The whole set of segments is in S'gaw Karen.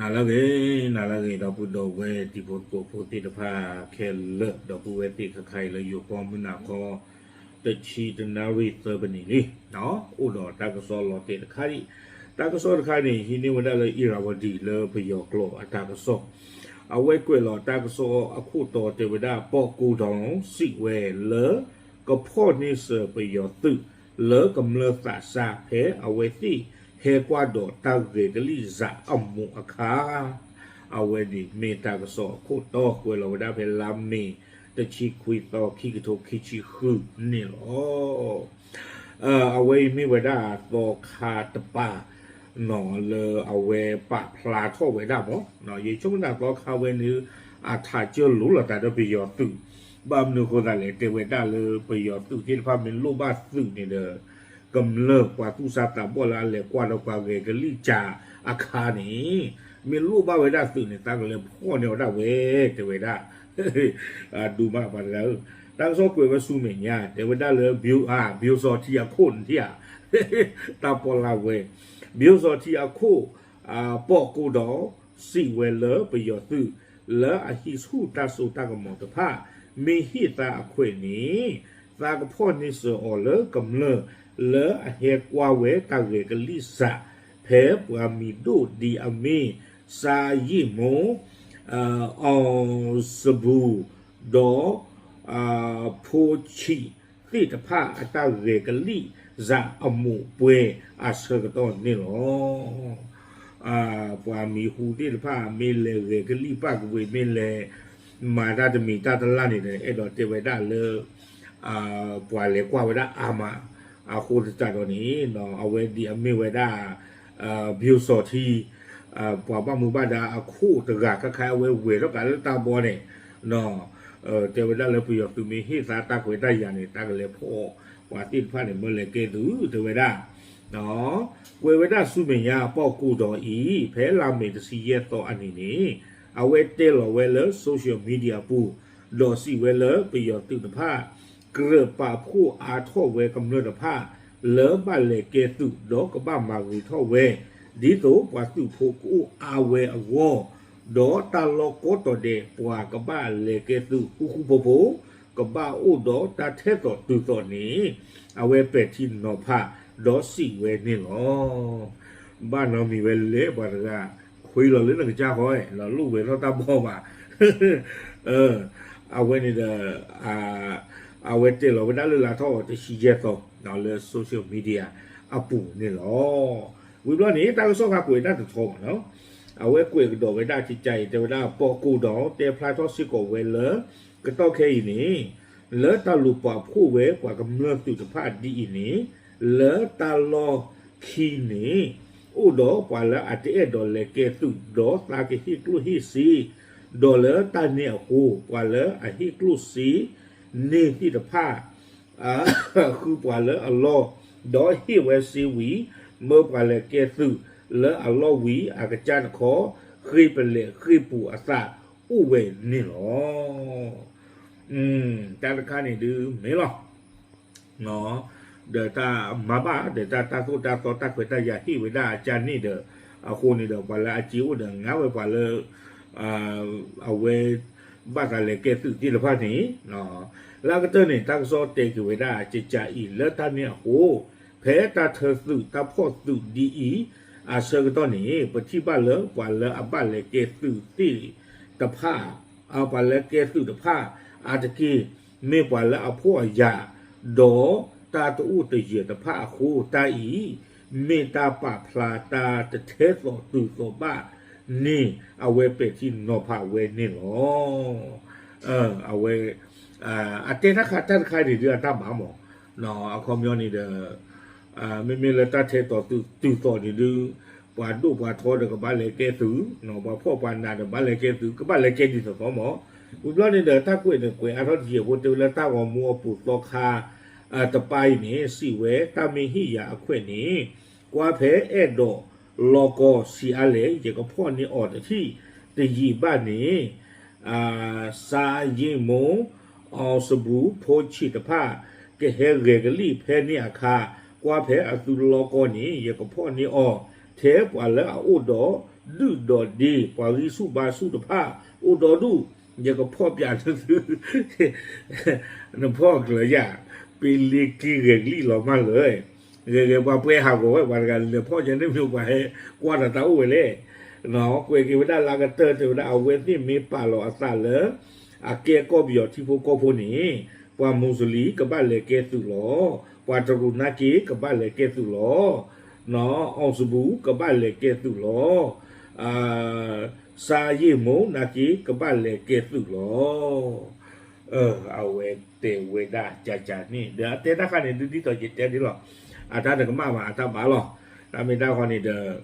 နၤလၢအဂ့ၤ, နၤလၢအဂ့ၤ ဒီပုၢ်ဒီဝဲၢ်တံၤဖိသကိးဖိသ့ၣ်တဖၣ်ခဲလၢာ်, ဒီပုၢ်ဝဲၢ်သ့ၣ်ခဲခါအံၤလၢယိၤကီၢ်မုၢ်နၤခီ တဆံတနၣ်ရံၣ်သၢပနံးလံ, အိၣ်ဒီးတၢ်ကစီၣ်လီၤတဲာ်တခါဒံး, တၢ်ကစီၣ်တခါန့ၣ် ဟံးန့ၢ်ဝဲဒၣ်လၢ အ့ရၤဝတံၤ လၢပယီၤကျိာ်အတၢ်ကစီၣ်, အဝဲကွဲးလီၤတၢ်ကစီၣ်အခိၣ်တီတဲဝဲဒၣ် ပီၣ်ကိၢ်ဒီးစံးဝဲလၢ ကဖီၣ်န့ၢ်စၢၤပယီၤသုး လၢကမျၢၢ်သးစၢ် ဖဲအဝဲသ့ၣ်ဟဲကွၢ်ဒီးတၢ်ဂဲၤကလံၣ်စးအမူးအခါ, အဝဲန့ၣ်မ့ၢ်တၢ်ကစီၣ်အခိၣ်တီကွဲးလီၤဝဲဒၣ်ဖဲလါမ့ၤ တဆံခွံသီ ခံကထိခံဆံဃုန့ၣ်လီၤ. အဝဲအံၤမ့ၢ်ဝဲဒၣ်သီခါတပၤ လၢအဝဲပာ်ဖျါထီၣ်ဝဲဒၣ်မး, ယဆိကမိၣ်သးသီခါဝဲန့ၣ် အထးစၢၢ်လိၤလိာ်သးဒီးပယီၤသုး, ဘၣ်မနုၤအဃိသတးလဲၣ် တဲဝဲဒၣ်လၢပယီၤသုးသ့ၣ်တဖၣ်မ့ၢ်လိၣ်ဘၣ်သုးန့ၣ်ဒီး ကမျၢၢ်ပှၤသူၣ်စၢ်သးဘီၣ်လၢအလဲၤကွၢ်ဒီးပှၤဂဲၤကလံၣ်စးအခါန့ၣ် မ့ၢ်လိၣ်ဘၣ်ဝဲဒၣ်သုးန့ၣ် သးကလဲၤဖီၣ်န့ၢ်အီၤဒၣ်ဝဲ တဲဝဲဒၣ် ဒိမးပှၤတဂၤဧၢ, တၢ်ကစီၣ်ကွဲးဝဲဆူမဲာ်ညါ တဲဝဲဒၣ်လၢ ဘၠိစီထံအခိၣ်န့ၣ်ဧါ, တၢ်ပီၣ်လၢ်ဝဲ ဘၠိစီထံအခိၣ် ပီၣ်ကိၢ်ဒီး စံးဝဲလၢပယီၤသုး လၢအဟံးဆူၣ်တၢ်စိတၢ်ကမီၤတဖၣ် မ့ၢ်ဟ့ၣ်သါအခွဲးန့ၣ် သးကဖီၣ်န့ၢ်စၢၤအီၤလၢကမျၢၢ် လၢအဟဲကွၢ်ဝဲတၢ်ဂဲၤကလံၣ်စး ဖဲပှၤမံၤဒိၣ်ဒ်အမ့ၢ် စါယံာ်မိၢ် အီၣ်စဘူၣ် ဒီး ဖိဆံး သ့ၣ်တဖၣ်အတၢ်ဂဲၤကလံၣ်စးအမူးအပွဲအဆၢကတီၢ်န့ၣ်လီၤ. ပှၤမံၤဟူသ့ၣ်တဖၣ် မ့ၢ်လဲၤဂဲၤကလံၣ်ပၣ်ကဝ့ၤ မ့ၢ်လဲၤမၤတၢ်တမံၤတၢ်တလၢ်န့ၣ်ဒီး အဲၣ်ဒိးတဲဝဲဒၣ်လၢ ပှၤလဲၤကွၢ်ဝဲဒၣ်အါမး, အဃိသတးဒီးန့ၣ် အဝဲဒ်အမ့ၢ်ဝဲဒၣ် ဘၠိစီထံ ပှၤဘၣ်မူဘၣ်ဒါအခိၣ်တဂၤ ခဲခါအဝဲဝဲၤထီၣ်ကးလၢတၢ်ဘီန့ၣ် တဲဝဲဒၣ်လၢပယီၤသုးမ့ၢ်ဟ့ၣ်သါတၢ်ခွဲးတၢ်ယာ်န့ၣ် တၢ်ကလဲၤဖီၣ်ပှၤသ့ၣ်တဖၣ်န့ၣ် မၢလဲၤကဲသုး တဲဝဲဒၣ် ကွဲးဝဲဒၣ်ဆူမဲာ်ညါ ပီၣ်ကိၢ်ဒီးအံၤ ဖဲလါမ့ၤတဆံယဲၢ်သီအနံၤန့ၣ် အဝဲတဲလီၤဝဲလၢ social media အပူၤ ဒီးစံးဝဲလၢပယီၤသုးတဖၣ် ကြၢးပာ်ဖှိၣ်အါထီၣ်ဝဲကမျၢၢ်တဖၣ် လၢဘၣ်လဲၤကဲသုး ဒီးကဘၣ်မၤဂ့ၤထီၣ်ဝဲ ဒ်သိးပှၤသုးဖိကအိၣ်အါဝဲအဂီၢ်, ဒီးတၢ်လီၢ်ကိးတီၤဒဲး ပှၤကဘၣ်လဲၤကဲသုးဃူဃူဖိးဖိး, ကဘၣ်အိၣ်ဒီးတၢ်ထဲသိးတုၤသိးန့ၣ် အဝဲပဲာ်ထံနီၤဖး ဒီးစံးဝဲန့ၣ်လီၤ. ဘၣ်နီတမံၤဝဲလဲၣ် ပှၤတဂၤ ခွံလီၤလၢနကစၢ်ဃီ လီၤလိၣ်ဝဲထီၣ်တၢ်ဘီဘၣ် အဝဲန့ၣ်ဒီး အဝဲတဲလီၤဝဲဒၣ်လၢလါထီၣ်တဆံယဲၢ်သီ လၢ social media အပူၤန့ၣ်လီၤ. ဝံၤဘျီန့ၣ် တၢ်ကစီၣ်ခါကွဲးဒၣ်တထီဘၣ်နီၤ, အဝဲကွဲးကဒီးဝဲဒၣ်ကကါအံၤ တဲဝဲဒၣ် ပီၣ်ကိၢ်ဒီး တဲဖျါထီၣ်စ့ၢ်ကီးဝဲလၢ ကတီၢ်ခဲအံၤန့ၣ် လၢတၢ်လူၤပာ်ဖှိၣ်ဝဲပှၤကမျၢၢ်သုးတဖၣ်ဒ်အံၤန့ၣ် လၢတၢ်လီၢ်ခံန့ၣ် အိၣ်ဒီးပှၤလၢအတအဲၣ်ဒိးလဲၤကဲသုး ဒီးသးကဟ့ၣ်ကျိၣ်ဟ့ၣ်စ့, ဒီးလၢတၢ်န့ၣ်အဃိ ပှၤလၢအဟ့ၣ်ကျိၣ်စ့န့ၣ်သ့ၣ်တဖၣ် ဃုပှၤလၢအလီၢ်, ဒီးဟ့ၣ်ဝဲစ့ဝံၤ မၢပှၤလဲၤကဲသုးလၢအလီၢ်ဝံၤ အကစၢ်တခီ ဃ့ပလဲၤဃ့ပူၤအသးအိၣ်ဝဲန့ၣ်လီၤ. တၢ်တခါန့ၣ်ဒုးမ့ၢ်လီၤ. ဒီးတၢ်မၤဘၣ်ဒီးတၢ်တၢ်သိၣ်တၢ်သီတၢ်ခွဲးတၢ်ယာ်ဟ့ၣ်ဝဲဒၣ်အကၢ်န့ၣ်ဒီး အဃိန့ၣ်ဒီး ပှၤလၢအစ့အိၣ်ဒီးငါဝဲပှၤလၢ အဝဲ ဘၣ်သးလဲၤကဲသုးသ့ၣ်တဖၣ်န့ၣ် လၢအကတၢၢ်န့ၣ် တၢ်ကစီၣ်တဲက့ၤဝဲဒၣ်ကကါအံၤ လၢတၢ်န့ၣ်အဃိ ဖဲတၢ်ထၢသုးတၢ်ဖီၣ်သုးဒ်အံၤ အဆၢကတီၢ်န့ၣ် ပထံၣ်ဘၣ်လၢပှၤလၢအဘၣ်လဲၤကဲသုးသ့ၣ်တဖၣ် ပှၤလၢကဲသုးတဖၣ် အါတက့ၢ် မ့ၢ်ပှၤလၢအဖှီၣ်အယာ် ဒီးတၢ်တအိၣ်တယၢၤတဖၣ်အဃိ တၢ်အံၤ မ့ၢ်တၢ်ပာ်ဖျါတၢ်တထဲသိးတုၤသိးဘၣ်န့ၣ် အဝဲပဲာ်ထံနီၤဖးဝဲန့ၣ်လီၤ. အဝဲ အတဲတၢ်ခါတၢ်တခါန့ၣ်ဒုးအတၢ်မၤမး အခီပညီန့ၣ်ဒီး မ့မ့ၢ်လၢတၢ်ထဲသိးတုၤသိးန့ၣ်ဒုး ပှၤဒိၣ်ပှၤထီဒီးကဘၣ်လဲၤကဲသုး, ပှၤဖှီၣ်ပှၤနးဒီးဘၣ်လဲၤကဲသုး ကဘၣ်လဲၤကဲဒ်သိးသိးမး. ဝံၤဘျီန့ၣ်ဒီး တၢ်ကွဲးန့ၣ်ကွဲးအါထီၣ်တယံာ်အဃိ တဲဝဲလၢတၢ်ဂီၤမူအပူၤသီခါ တပၤအံၤန့ၣ် စံးဝဲ တၢ်မ့ၢ်ဟ့ၣ်ယၤအခွဲးန့ၣ် ကွၢ်ဖဲအဲၣ်ဒိးလီကီဆံးအါလဲၣ် ယကဖီၣ်န့ၢ်အီၤတထံၣ်တယံာ်ဘၣ်န့ၣ် စါယ့ၣ်မိၢ် အီစဘူၣ် ဖိဆံးတဖၣ် ကဟဲဂဲၤကလံၣ်ဖဲန့ၣ်အခါ ကွၢ်ဖဲအသုလီကီန့ၣ် ယကဖီၣ်န့ၢ်အီၤ ထဲပှၤလၢအအိၣ်ဒီး ဒုၣ်ဒီးဒ့ ပှၤဂံၢ်ဆူၣ်ဘါဆူၣ်တဖၣ် အိၣ်ဒီဒူၣ်, ယကဖီၣ်ပၠးသု, နဖီၣ်ကျၢၤယၤ, ပ့လ့က့ဂဲၤကလံၣ်လီၤမးလၢာ်, ဂဲၤဂဲၤပှၤပှဲၤဟးဂီၤဝဲ ပှၤတဂၤလဲၤဖီၣ်ယဲန့ၣ်မ့ၢ်ပှၤဟဲကွၢ်တၢ်တၢ်အိၣ်ဝဲလဲၣ်, ကွဲးက့ၤဝဲဒၣ်လၢကတၢၢ်တဲဝဲဒၣ် အဝဲသ့ၣ်မ့ၢ်ပာ်လီၤအသးလၢ အကဲကီၢ်ပယီၤထံဖိကီၢ်ဖိန့ၣ်, ပှၤမူစလံကဘၣ်လဲၤကဲသုးလီၤ, ပှၤတရူးနာ်က့ကဘၣ်လဲၤကဲသုးလီၤ, အီၣ်စဘူၣ်ကဘၣ်လဲၤကဲသုးလီၤ, စါယ့ၣ်မိၢ်နာ်က့ကဘၣ်လဲၤကဲသုးလီၤ. အဝဲတဲဝဲဒၣ်ကကန့ၣ် ဒီးအတဲတၢ်ခါန့ၣ် ဒ်သိးယတဲဒ်လီၤ, အတၢ်တကမၣ်ဘၣ် အတၢ်ဘၣ်လီၤ. တၢ်မ့ၢ်တၢ်ဃီန့ၣ်ဒီး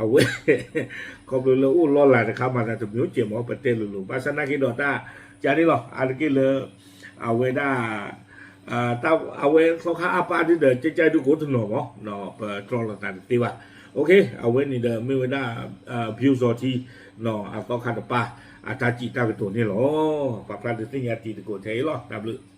အဝဲ ခီဖျိလၢအိၣ်လီၢ်လၤတခါမၤသးတမံၤကဲမီၤ ပတဲလိၤလိၤ ဘၣ်ဆၣ်နာ်က့ဒီးတၢ် ကန့ၣ်လီၤ အါတက့ၢ်လၢ အဝဲဒၣ် အဝဲသီခါအါပါဒ်ဒီး ကကဒုးကိးတနီၤမီၤ ပတြီလိာ်သးတသ့ဘၣ်. အဝဲန့ၣ်ဒီးမ့ၢ်ဝဲဒၣ် ဖၠူစီထံ အသီခါတပါ အတၢ်စံးတၢ်ကတိၤန့ၣ်လီၤ. ပာ်ဖျါဒုးသ့ၣ်ညါတံၤသကိးထဲအံၤလီၤ. တၢ်ဘျုး